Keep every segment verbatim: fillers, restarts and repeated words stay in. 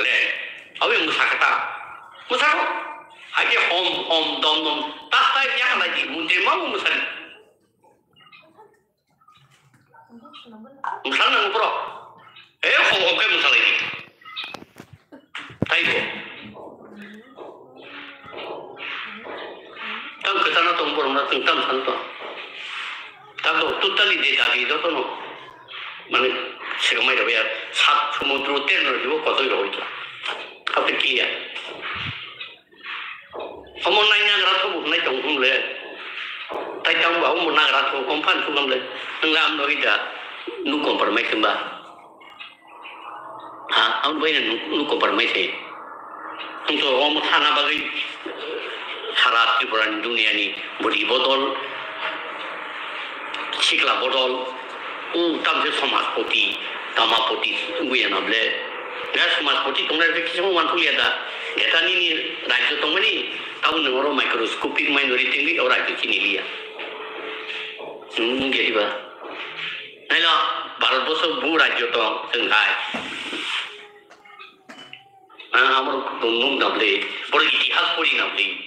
Le, awi ang sakata. Musako. Ake hom, hom, dom, dom. Tas tai ya kana di, munte ma musani. Musal nang bro. Eh, hom, hom ke musal lagi. Taibo. Tang kwchana tong borok na tong tam san tong. Tang tong totally de dabi do tono. Mane, sigamai rok ya, sat sumudru ter no jibo kotoi rok ito. Kape kiya. Omo nai nagra thobu nai tong hum le. Tai tang ba omo nagra thobu komphan thugam le. Nang lam no ida. Nu kompar mai kemba. Ha, ang bai na nuk, nuk kombar mai se. Ang to om thana bagwi sara Tripura ni dunia ni bodi bodol, sikla bodol, u tamse somajpoti, tamapoti wngwi ya na ble. Ya somajpoti tongnai rok kisa wan thuli ya da. Geta nini rajyo tongmani, tabuk nang oro microscopic minority wngwi o rajyo chini liya. Nwng gedi ba. Nailo, Bharat borsho bu rajyo tong, chwng hai. Ah, amor nuk nabli, boro itihas pori nabli.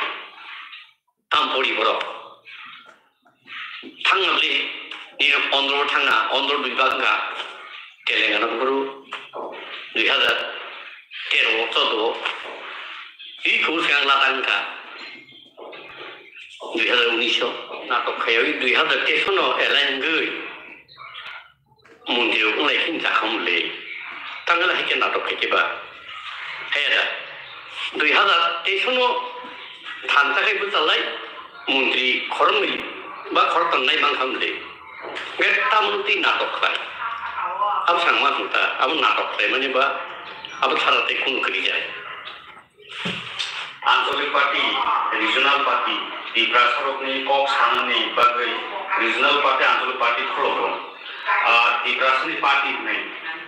Tam pori boro. Thang nabli, ni ondro thang na, ondro dui bag ga. Telangana guru, dui hazar tero, chodo. Iko siang latang ka. Dui hazar unis o natok khayawi dui hazar teis no align gwi montri rok wnglai khin jakha mole. Tangla hai khe natok khai khe ba. Haya da. Dui hazar teis no thansa khai bwchalai montri khoroknwi ba khoroktham nai mankha mole. Ge tamoni twi natok khlai. Abo sangma hwnta, abo natok khlai mani ba abo sara tei kunu kwrwi jai. Anchalik party, regional party, Tiprasarokni kok sanani bagwi regional party, anchalik party khulokgo. Ah, Tiprasani party hwnwi.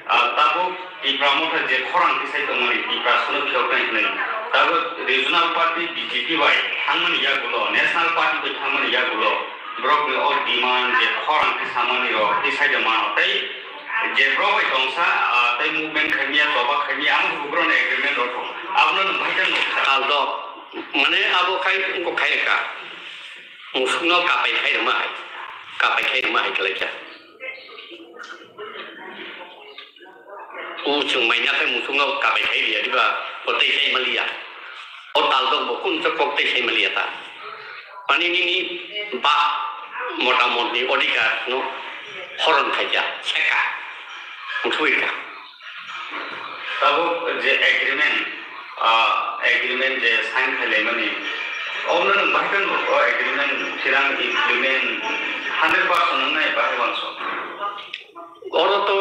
Ah, tabuk Tipra motha je khorang tisai tongmani Tiprasano phiyoknai hwnwi. Tabuk regional party B J P bai thangmani yagulo, national party bai thangmani yagulo, borokni o demand je khorang tisamani rok tisai tongmano tei je borok bai tongsa, ah, tei movement khaimya, choba khaimya, amo borokni agreement rok thung. Abono nwng bahai khe nukha. Aldo, mane abo khai wngkha khai ka. Musukno kapai khai rwma hai. Kapai khai rwma hai kwlaikha. O chwng maina khai musukno kapai khai liya diba, o tei sai maliya. O taldok bo kun chok kok tei sai maliya ta. Mani nini ba motamotni odhikar no horon khaikha, seka. Muthubika. Tabuk je agreement, ah, agreement je sign khailaimani, omo nwng bahai khe o agreement phirang implement hundred percent wngnai bahai uansuk. Oro to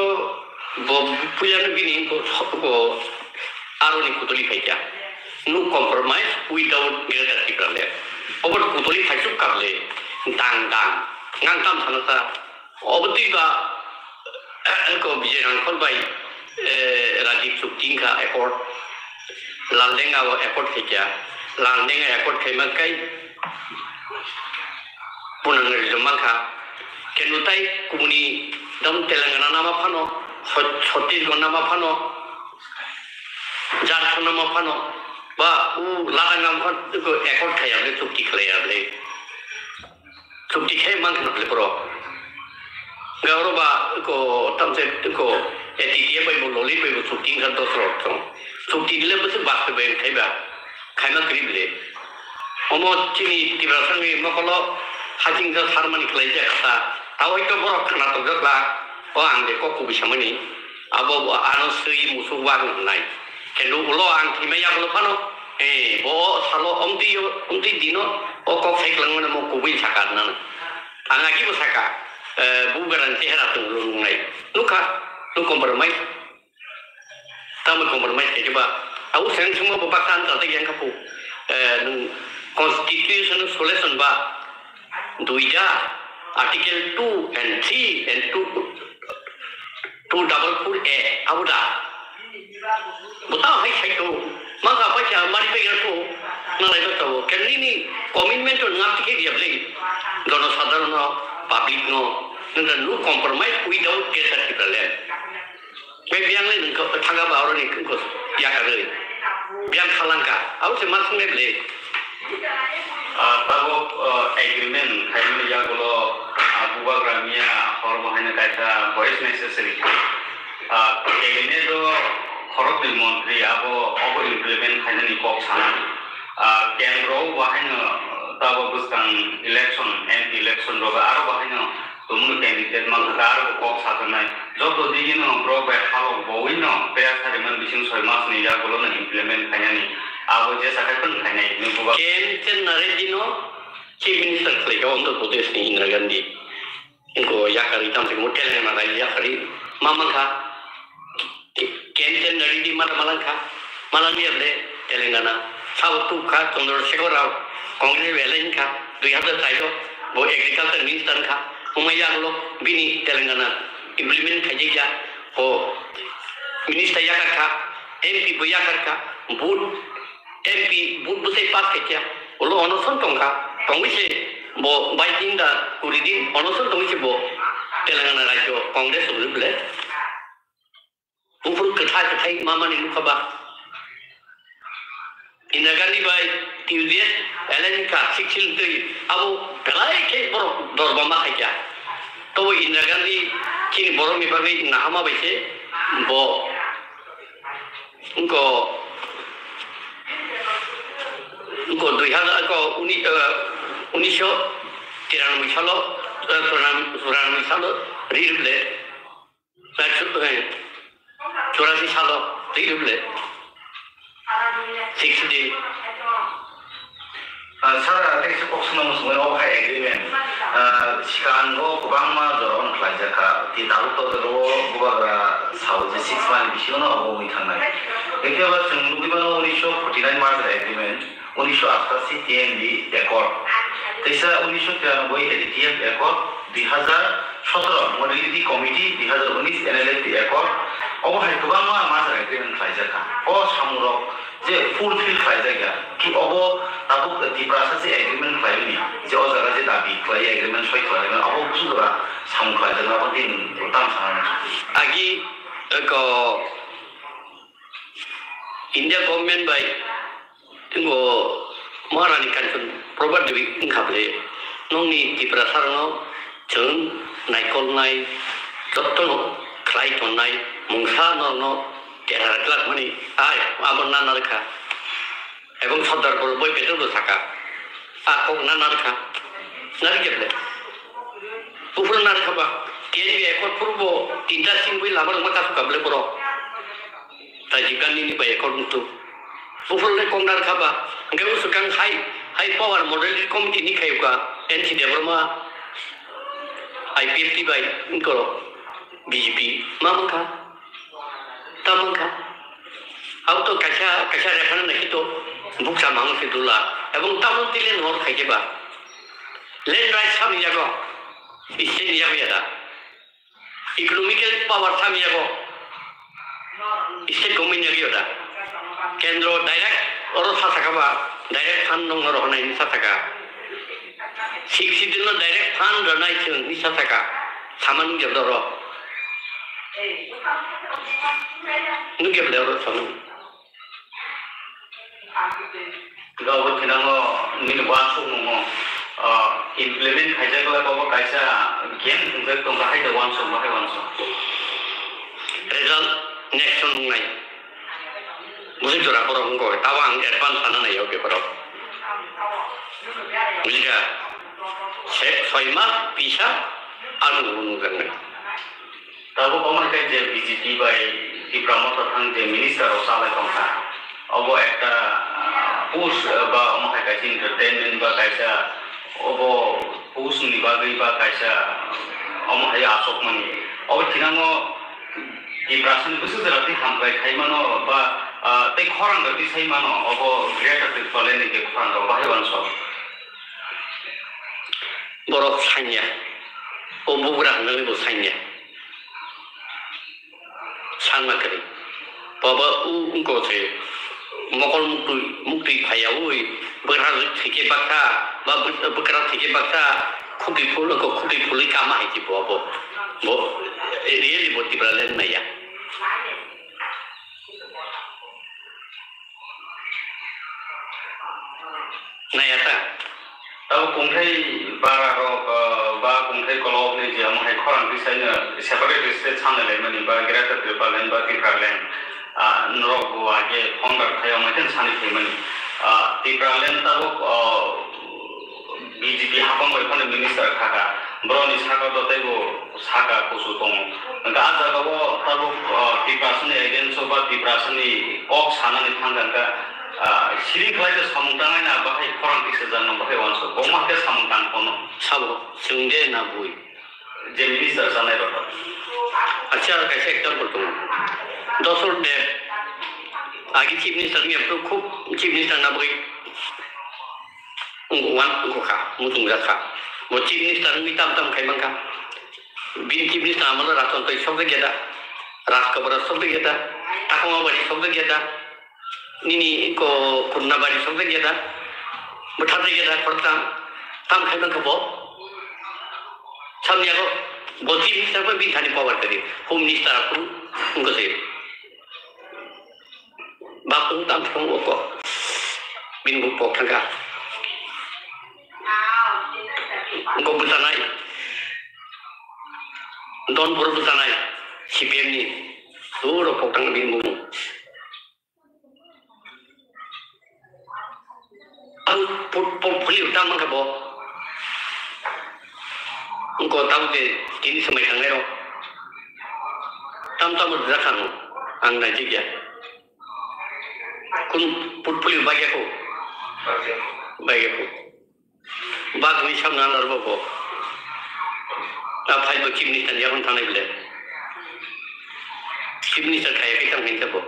bo puilano bini ko, ko aroni kutuli khaikha. No compromise without Greater Tipraland. Obo kutuli khaisuk karle dang dang ngang tam sana sa. Obo twi ba, eh, ko Vijay Rangkhol bai, eh, Rajib chukti wngkha accord. Laldenga o accord khaikha. Laldenga accord khaima kai punang rijom mankha. Kenu tai kubuni dam Telangana nama phano, Chhat-, Chhattisgarh nama phano, Jharkhand nama phano, ba u Ladakh nama phano, ko accord khaiya ble, chukti khlaiya ble. Chukti khai mang khna ble borok. Ga oro ba ko tamse ko A T T A bai bo loli bai bo chukti wngkha dos rok chwng. Chukti ni le bwswk bas bai khai ba. Khaima kwrwi ble. Omo chini Tiprasani mokolo hachingsa sarmani khlaijak kha. Tawai to borok khna tokjak la. O ang de kok kubui samani. Abo bo ano swi musuk wak nai. Kendo ulo ang thima yagulo phano. Eh, bo salo omtwi, omtwi dino, o kok sai kwlangmano mo kubui saka nang. Ang agi bo saka, eh, bu beran chehera tong lo nungnai. Nukha, nung compromise. Tamo compromise khe ba. Au seng sungma bo baksa ang tata yang kapu. Eh, nung constitution solution ba. Duida, Article two and three and two, two double four A, abo da. Bo tamo hai sai to. Ma ka paisa mari pe ko. Na lai to. Ken nini commitment to ngap tikhe dia ble. Jono sadharon no, public no. Nung no compromise without greater Tipraland. Bai biang le nung ko thaga ba oro ni ko. yakarwi biyang khalangkha, abo se ma swngnai bwle. Ah, tabuk, ah, agreement khaimani yagulo, ah, bubagra miya hor bahaino kaisa voice message rikha. Ah, cabinet o khoroknwi montri abo, obo implement khainani kok sanani. Ah, kendro o bahaino tabuk bwskang election, M P election rogo aro bahaino Tumung candidate mankha, aro bo kok sajaknai. Joto digino borok bai halok bowino tei asariman bising soi masni yagulono implement khainani. Abo jesa khai phano khainai hinwi bubagra. K M Chenna Reddy no Chief Minister khlaikha Andhra Pradesh ni Indira Gandhi. Inko yakarwi tamo se mo Telangana rajyo yakarwi ma mankha. K M Chenna Reddy mala malangkha, malangya bwle Telangana. Sabo tukha Chandrasekhar Rao, Congress bai alliance kha, dui hazar chaido bo agriculture minister wngkha. Wngma yagulo bini Telangana implement khaijakya, bo minister yakarkha, M P bo yakarkha, vote, M P vote bwsai pass khaikha, ulo onoson tongkha, tongwi se bo bai din da kuri din onoson tongwi se bo Telangana rajyo Congress rwbwle. Buphuru kwthai kwthai ma mani nukha ba. Indira Gandhi bai T U D F alliance kha sixteen twi abo belai khe borok dorba ma khaikha. Tobo Indira Gandhi chini borokni bagwi nahama bai se bo wngko wngko dui hazar wngko uni, eh, unisho tiranoboi salo, eh, churano-, churano salo ri rwbwle. Churasi salo twi rwbwle sixty. Ah, sir, ah, tei kisa kok swnamung swngmani, obo hai agreement, ah, sikango kwbangma jorao khlaijak kha. Tei tabuk to oro bubagra sao je six month bisingo no obo wngwi thangnai. Ekhe ba chwng nugwi mano unisho forty nine merger agreement. Unisho astashi T N D Accord, teisa unisho tiranoboi A D T F Accord, dui hazar sotoro Modality Committee, dui hazar unis N L F T Accord, obo hai kwbangma merger agreement khlaijakha. O samungrok je fulfill khlaijakya, ki obo tabuk Tiprasa se agreement khlaimani, je o jaga je dabi khlai agreement soi khlaimani, obo busu jora samung khlaijakma abo din tang sana. Agi ko India government bai Tei bo Maharani Kanchan Prabhat Devi wngkha bwle, nokni Tiprasarokno chwng naikolnai, jotono khlai tonnai mungsa norokno dera rwglak mani, ai abo na narwkha. Ebong Sardar Vallabhbhai Patel bo saka, a kok na narwkha, narwkya bwle. Buphuru narwkha ba, K N B accord phuru bo tinta singwi lama rwma kasukha bwle borok. Rajiv Gandhi ni bai accord wngtu. Buphuru le kok narwkha ba. Hwnkhe bwswkang hai, hai power model committee ni khayuka N C Debbarma I P F T bai wngkoro B J P. Ma wngkha? Tamo wngkha? Abo to kaisa, kaisa referendum naikhe to bukcha mangno se dula. Ebong tamo tile nor khaikhe ba. Land rights sami yago. State ni yago yada. Economical power sami yago state government ni yago da. Kendro direct oro sa saka ba, direct fund nong oro honai ni sa saka. Sixth Schedule no direct fund rwnai se ni sa saka. Sama nung jabda oro. Nung jabda oro sama. Gabo thinango nini wansukmung, ah, implement khaijak lai bobo kaisa game thwngjak tongkha, hai da wansuk, bahai wansuk. Result next song wngnai. Busi jora borok wngkha, tabo ang advance sana nai o beparo. Bujikha? Se, soi mas, bisa, ano nungjaknai. Tabuk omo hai khe je B J P bai Tipra Motha thang je minister rok salai tongkha, obo ekta, ah, push, ah, ba omo hai kaisa entertainment ba kaisa obo push ni bagwi ba kaisa omo hai asokmani. Obo thinango Tiprasani bwswk jora twi hambai khai mano ba, ah, tei khorang rok twi sai mano, obo Greater Tipraland ni je khorang rok bahai uansuk. Borok sanya, o bugra hwnwi bo sanya. Sanna kwrwi. Baba u wngkha se mokol muktwi, muktwi phaiyaui bwkra thwikhe baksa, ba bw-, bwkra thwikhe baksa, khutwi phul, khutwi phulwi kama hai se bo, bo, bo, really bo Tipraland naiya. Naya ta? Tabuk kungthai bara rok, ah, ba kungthai kolok ni je omo hai khorang tisai no separate state sanai lai mani ba Greater Tipraland ba Tipraland, ah, norok bo age founder khai omo hai sani khai mani. Ah, Tipraland tabuk, ah, B J P hapang bai phano minister kha kha. Borok ni saka do tei bo saka kusu tongo. Hwnkhe ah jaga o tabuk, ah, Tiprasa ni against o ba Tiprasa ni kok sanani thang kha hwnkhe, ah, siring khlai khe samung tangnai na bahai khorang tisajak no bahai uansuk. Bo ma khe samung tang kono. Sabo, chwng de na bui? Je minister sanai rok. Acha, kaisa example tongo. Dosor Deb, agi chief minister wngya, khub chief minister na bagwi wng-, wan-, wngkha, muchungjak kha. Bo chief minister wngwi tam tam khai mankha. Bini chief minister amalo Rajon Twi sokjak ya da, Rajkabara sokjak ya da, Takuma Bari sokjak ya da, nini ko Khurnabari sokjak ya da, bwtharjak ya da, khoroktham, tam khai mankha bo. Samni yago bo chief minister bai bini thani power kwrwi, home minister aphuru wngkha se. Bapung tam thung oko. Bini buk pok thangkha. Go bwchanai. Don boro bwchanai. C P M ni. Suro pok thang bini buk. Ang put-, put-, puli tam mangka bo. Engko tamo je tini samai tangnai rok. Tam tamo jakha no. Ang naijik ya. Kun put-, puli bagya ko. Bagya ko. Bagwi samna lar bo bo. Ta phai bo chief minister ni yakon thangnai bile. Chief minister khai ke tang hinta bo.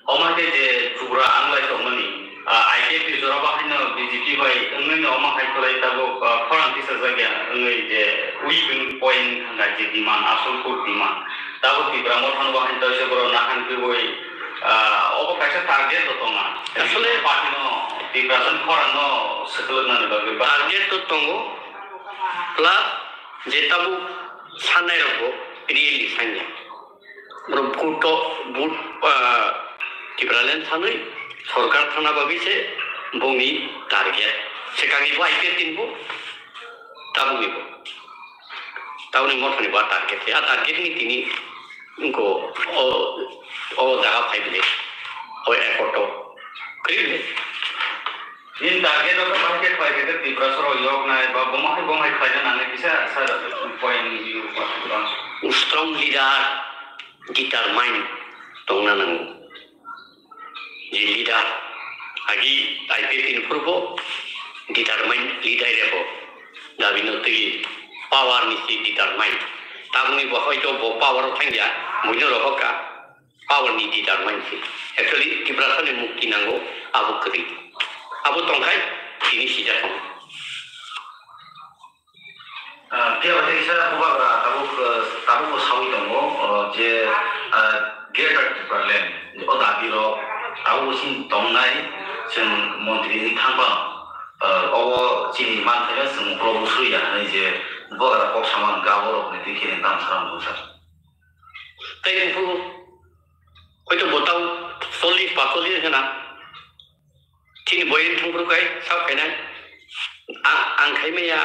Omo khe je Tripura ang lai tongmani, ah, I P F T jora bahaino B J P bai wngwi no omo hai kwlai tabuk, ah, khorang tisajak ya wngwi je weak point thangkha je demand, asol kuk demand. Tabuk Tipra Motha no bahaino taisa borok nahan twiwi, ah, obo kaisa target bo tongna. Asole party no Tiprasa ni khorang no swkwlwknani bagwi ba target to tongo, plus je tabuk sanai rok bo really sanya. Borok vote to, vote, ah, Tipraland sanwi sorkar thana bagwi se bongni target. Swkangni bo I P F T ni bo, tabukni bo. Tabukni Mothani bo a target se. A target ni tini wngko o, o jaga phai bile. O effort to. Kwrwi bile. Nini target o khe bahai khe khlai khe Tiprasa rok yok nai ba bo ma hai bo hai khlai na nangnai kisa sa point view ba. Strong leader determine tongna nango. Je leader agi I P F T ni phuru bo determine leader rebo dabi no twi power ni si determine. Tabukni bo hoito bo power o thangya buino rohor kha. Power ni determine se. Actually, Tiprasa ni mukti nango, abo kwrwi. Abo tongkhai, tini sijak tongo. Ah, phiya ba teisa bubagra tabuk, ah, tabuk bo sawi tongo, ah, je, ah, Greater Tipraland, o dabi rok, tabuk bo chini tongnai, chwng montri ni thangphano, ah, obo chini manthai no chwng ukhuk o suriya hinwi je bubagra kok sama hwnkha, abo rok ni twi khe tam saram sir. Tei buphuru hoito bo tau chollish pacollish hwna. Chini boyani thangphuru kai sak khainai. A-, ang khai maya,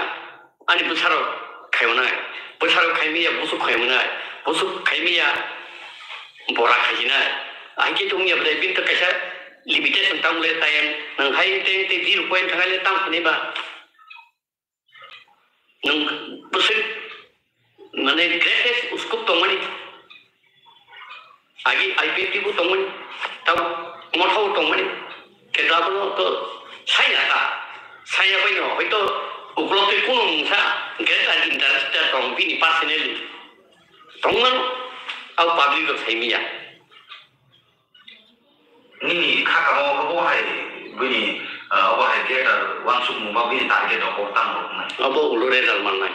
ani bwsarok khai manai. Bwsarok khai maya, busuk khai manai. Busuk khai maya, bora khai jinai. Ahikhe tongya bwlai bini to kaisa limitation tamo le time. Nang hai tei tei zero point thangai le tamo khainai ba. Nwng bwswk, mane, greatest scope tongmani, agi I P F T bo tongmani, tamo Motha bo tongmani, khe abono to saya ta, saya bai no, hoito uklok twi kunu mungsa greater interest tong bini personally tongmano, abo public rok sai manya. Nini kha kamo obo hai bini, ah, obo hai greater uansukmung ba bini target rok tang rok nai. Obo ulo result mannai.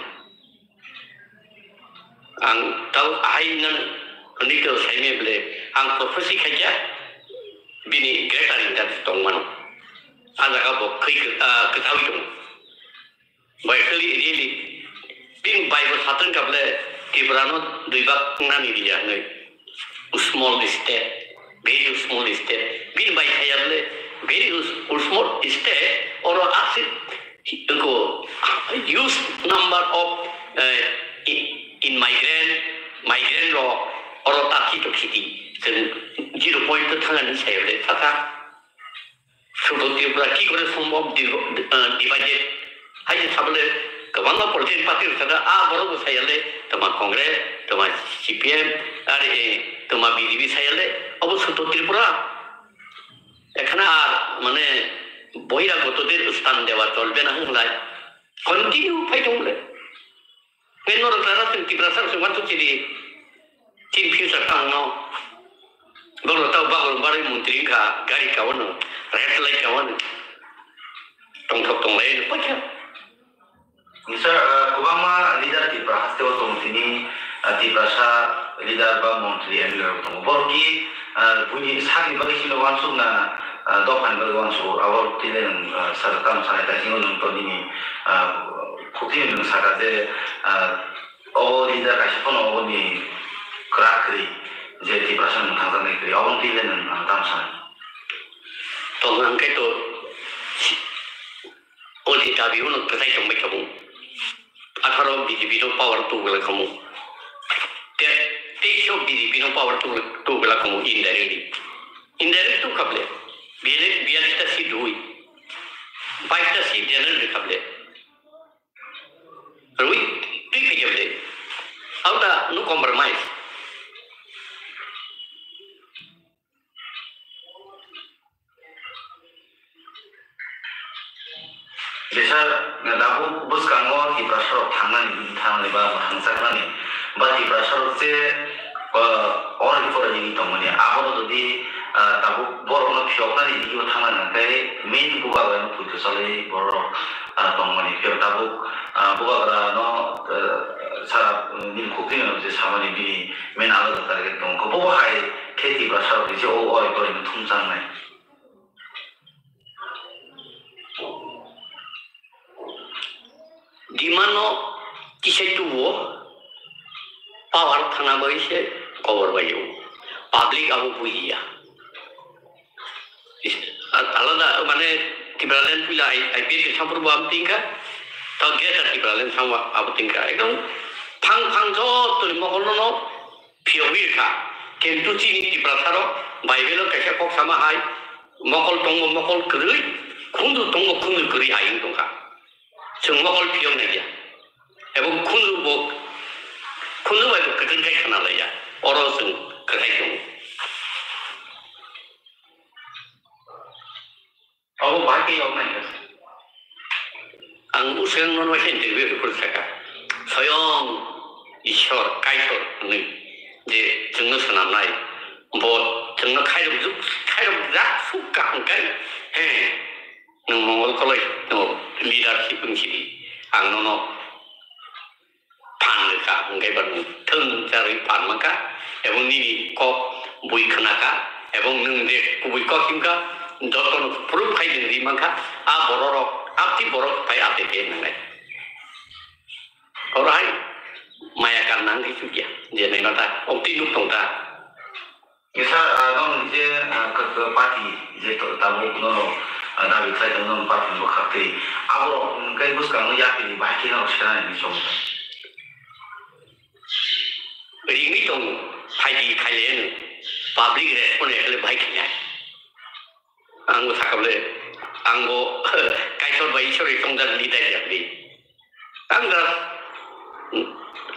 Ang tau ahai nang hwnwi khe saimaya bwle ang prophecy khaikha bini greater interest tongmano. A jaga bo khwi, ah, kwtawi tongo. Bai khali really, bini bai bo satung kable Tripura no dui bak nani riya hinwi. Small state, very small state. Bini bai khaya bole Very us-, usmor state oro asik ko huge number of, eh, i-, immigrant, migrant rok oro ta khito khiti. Chwng zero point to thangani sayole thata. Sudo Tripura ki kore sombhob div-, eh, divided? Hai je sabole kwbangma political party rok thata, a borok bo sayale, toma Congress, toma C P M, are, eh, toma B J P sayale, obo Sudo Tripura. Ekhane ar mane বহিরাগতদের স্থান দেওয়া চলবে না hwnlai continue phai tong le. Tei norok tara chwng Tiprasa rok chwng uansuk chini chini future tangno. Borok tao bagor barwi montri wngkha, gari kawano, red light kawano. Tongthok tonglai paikha. Sir, ah, kwbangma leader Tripura haste o tongo tini, ah, Tiprasa leader ba montri M L A rok tongo. Borok ki, ah, buini sakni bagwi chini uansukna, ah, dophani bagwi uansuk. Abo tini nwng, ah, sir tamo sanai ta chini nwng to nini, ah, khukti nwng saka je, ah, o leader kaisa phano oboni kwrak kwrwi je Tiprasa nwng thangjaknai kwrwi. Obo tini nwng ang tamo sanai. To hwnkhe to O je dabi uno kwthai tongbai tongo. Atharo B J P no power tubula khamu. Te, teisho B J P no power tu-, tubula khamu indirectly. Indirect tu khable. Biyale, biyale ta si dui. Bais ta si general de khable. Rui, tui khable. Auta no compromise. Jesa tabuk bwskango Tiprasarok thangnani, thangnani ba mwthangjaknani ba Tiprasarok je, ah, oroni porani wngwi tongmani, abono jodi, ah, tabuk borokno phiyoknani wngwi thangnani hwnkhe main bubagrano poito chalwi borok, ah, tongmani. Phiya tabuk, ah, bubagrano, ah, sara, ah, nini khukni je samani bini main alada target tongo. Bo hai khe Tiprasarok ni je o oi porino thumjaknai. Demand no kisai tubuo, power thana bai se kobor bai o. Public abo bujiya. Is-, a-, alada mane Tipraland puila I-, I P F ni sampur bo abo tingkha, tao Greater Tipraland samwa abo tingkha. Ekdom phang phang joto ni mokol no no phiyogwi rwkha. Kintu chini Tiprasarok Bible-o kaisa kok sama hai, mokol tongo mokol kwrwi, khunju tongo khunju kwrwi hai wng tongkha. Chwng mokol phiyok naiya. Ebo khunju bo, khunju bai bo kwthwng khai khna laiya. Oro chwng kwthai tongo. Obo bahai khe yoknai kha. Ang bwswk nono khe interview record saka. Soyong Ishwar, Kaitor hwnwi je chwngno swnamnai, bo chwngno khairokjak, khairokjak suk kaham khe, he, nwng mongol koloi, nwng leadership wng sidi. Ang nono phan rwkha, hwnkhe ba nwng thwng charwi phan mankha, ebong nini kok bui khwnakha, ebong nwng je kubui kok himkha, jotono proof khai nwng ri mankha, a bororok, aboni borok phai atete nwngnai. Oro hai maya karna wngkhe chukya, je naima ta, oktwi nuk tong ta. Kisa, ah, nono je, ah, k-, k-, party je to-, tabuk nono, ah, dabi khlai tongo nono party ni bwkhak twi. Aborok hwnkhe bwskango yapri ni bahai khe norok sena hinwi chong kha. Ringwi tongo, phaidi khailaiano, public respond khaile bahai khainai. Ang bo sakha bole, ang bo Kaitor bai Ishwar bai tongjak leader ya bini. Ang da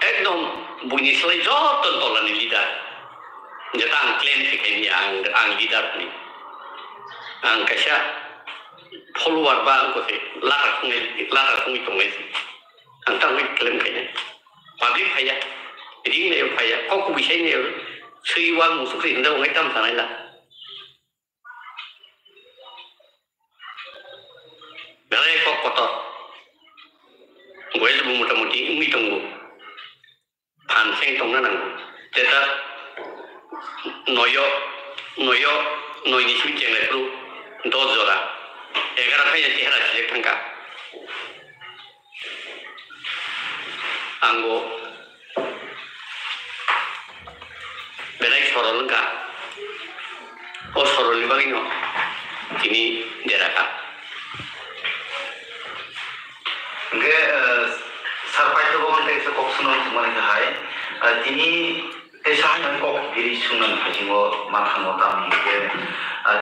ekdom buini slai joto tolani leader. Jeta ang claim se khaini ang, ang leader ni. Ang kaisa follower ba ang kose lata khungai, lata khungwi tongnai se. Ang tangwi claim khainai. Public phaiya, ring nayo phaiya, kok kubui sai nayo, swi wang musuk se hinda wangai tam sanai la. Belai kok kotor. West bo motamuti wngwi tongo. Phan seng tongna nango. Jeta noyo, noyo, noi ni simi chenglai phuru dos jora. Egaro khaina chehara sijak thangkha. Ang bo belai sorol wngkha. O sorolni bagwino tini dera kha. Hingke, eh, sir paithago ang teisa kok swnam tongmani khe hai, eh, tini teisa hai kok biri swngnani phaisingbo ma thango tamni hingke, eh,